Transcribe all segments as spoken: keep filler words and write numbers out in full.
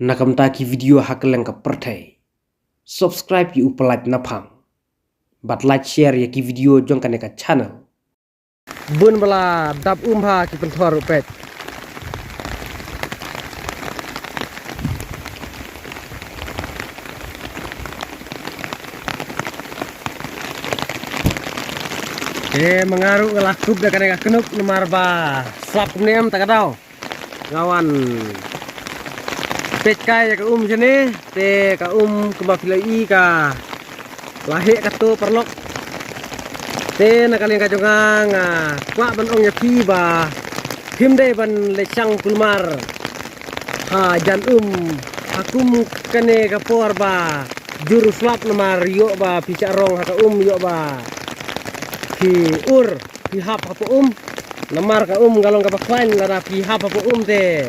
na ka bynta ki video ha kylleng ka pyrthei. Subscribe ïa u Pyllait Naphang bad like share ïa ki video jong kane ka channel. Bun ba la dap um ha ki pynthor u peit. Te ma nga ruh nga la kup da kane ka kynuk namar ba slap kumne em ta ka daw. Nga wan peit kai ïa ka um shane, te ka um kumba phi la i ka la heh katto paralok. Te na ka liang ka jong nga nga kwah ban ong ïa phi ba phim dei ban leit shang kulmar ha jan um ha kum kane ka por ba jur u slap namar ïoh ba phi shah rong ha ka um, ïoh ba phi ur phi hap hapoh um. Namar ka um ka long kaba khlaiñ, lada phi hap hapoh um te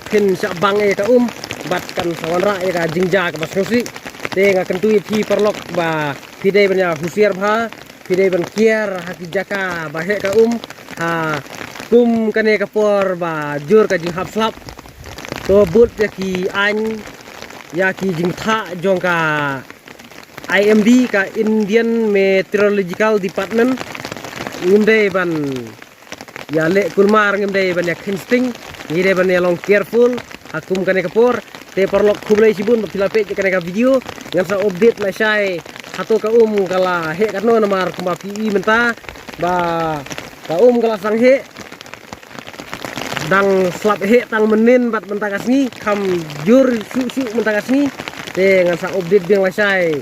phin shah bang ïa ka um bad kan sa wanrah ïa ka jingjia kaba sngewsih. Te nga kyntu ïa phi paralok ba phi dei ban ïa husiar bha, phi dei ban kiar ha ki jaka ba heh ka um, ha kum kane ka por ba jur ka jinghap slap. To bud ïa ki aiñ, ïa ki jingthah jong ka I M D, ka Indian Meteorological Department. Ngim dei ban ïa leh kulmar, ngim dei ban ïa kheiñ sting, ngi dei ban ïa long careful ha kum kane ka por. Te paralok, khublei shibun ba phi la peit ïa kane ka video. Ngan sa update lashai hato ka um ka la heh katno namar kumba phi i mynta ba ka um ka la sdang heh, dang slap heh tang mynnin bad mynta ka sngi, kham jur shuh shuh mynta ka sngi. Te ngan sa update biang lashai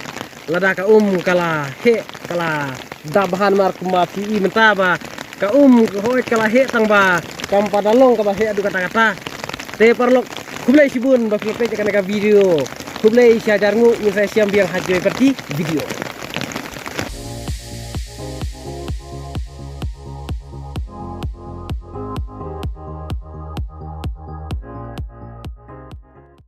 lada ka um ka la heh, ka la dap bha namar kumba phi i mynta ba ka um ka hoi ka la heh tang ba kam pat da long kaba heh haduh katta katta. Te paralok, khublei shibun ba phi la peit ïa kane ka video. Khublei shihajar nguh, ngin sa ïashem biang ha kawei pat ki video.